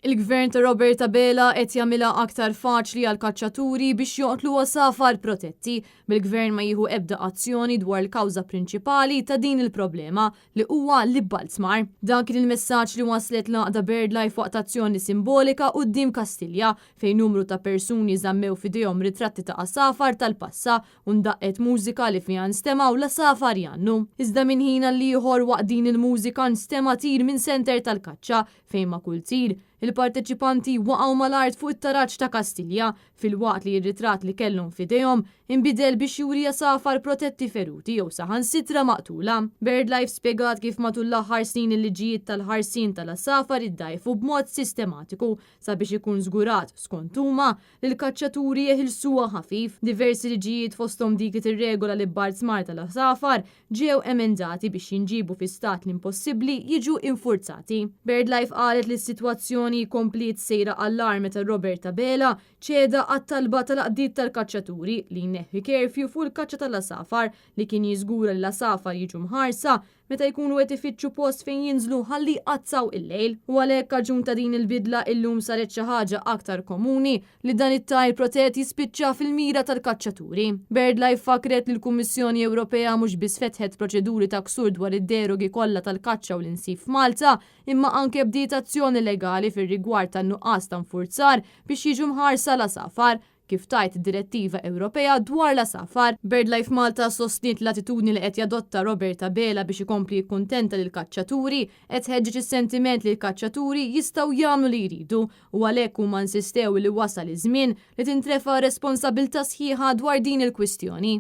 Il-Gvern ta' Robert Abela qed jagħmilha aktar faċli għall-kaċċaturi biex joqtlu għasafar protetti, bil-Gvern ma jieħu ebda azzjoni dwar l-kawża prinċipali ta' din il-problema, li huwa l-ibbalzmar. Dan kien il-messaġġ li wasslet l-għaqda BirdLife waqt azzjoni simbolika quddiem Kastilja, fejn numru ta' persuni żammew f'idejhom ritratti ta' għasafar tal-passa u ndaqqet mużika li fiha nstemgħu l-għasafar jgħannu. Iżda minn ħin għall-ieħor waqt din il-mużika nstema' tir minn senter tal-kaċċa fejn ma' kull tir, il-parteċipanti waqgħu mal-art fuq it-taraġ ta' Kastilja, filwaqt li r-ritratt li kellhom f'idejhom inbidel biex juri għasafar protetti feruti jew saħansitra maqtula. BirdLife spjegat kif matul l-aħħar snin il-liġijiet tal-ħarsien tal-għasafar iddgħajfu b'mod sistematiku sabiex ikun żgurat, skont huma, li l-kaċċaturi jeħilsuha ħafif. Diversi liġijiet fosthom dik li tirregola l-ibbalzmar tal-għasafar ġew emendati biex jinġiebu fi stat li impossibbli jiġu infurzati. BirdLife qalet li s-sitwazzjoni kompliet sejra għall-agħar meta Robert Abela ċeda għat-talba tal-għaqdiet tal-kaċċaturi li jneħħi curfew fuq il-kaċċa tal-għasafar li kien jiżgura li l-għasafar jiġu mħarsa meta jkunu qed ifittxu post fejn jinżlu ħalli jqattgħu il-lejl. U għalhekk kaġun ta' din il-bidla illum saret xi ħaġa aktar komuni li dan it-tajr protett jispiċċa fil-mira tal-kaċċaturi. BirdLife fakkret li l-Kummissjoni Ewropea mhux biss fetħet proċeduri ta' ksur dwar id-derogi kollha tal-kaċċa u l-insib f'Malta, imma anke bdiet azzjoni legali fir-rigward tan-nuqqas ta' nfurzar biex jiġu mħarsa l-għasafar, kif tgħid id-Direttiva Ewropea dwar l-għasafar. BirdLife Malta sostniet li l-attitudni li qed jadotta Robert Abela biex ikompli jikkuntenta lill-kaċċaturi qed tħeġġeġ is-sentiment li l-kaċċaturi jistgħu jagħmlu li jridu u għalhekk huma insistew li wasal iż-żmien li tintrefa' responsabilità sħiħa dwar din il-kwistjoni.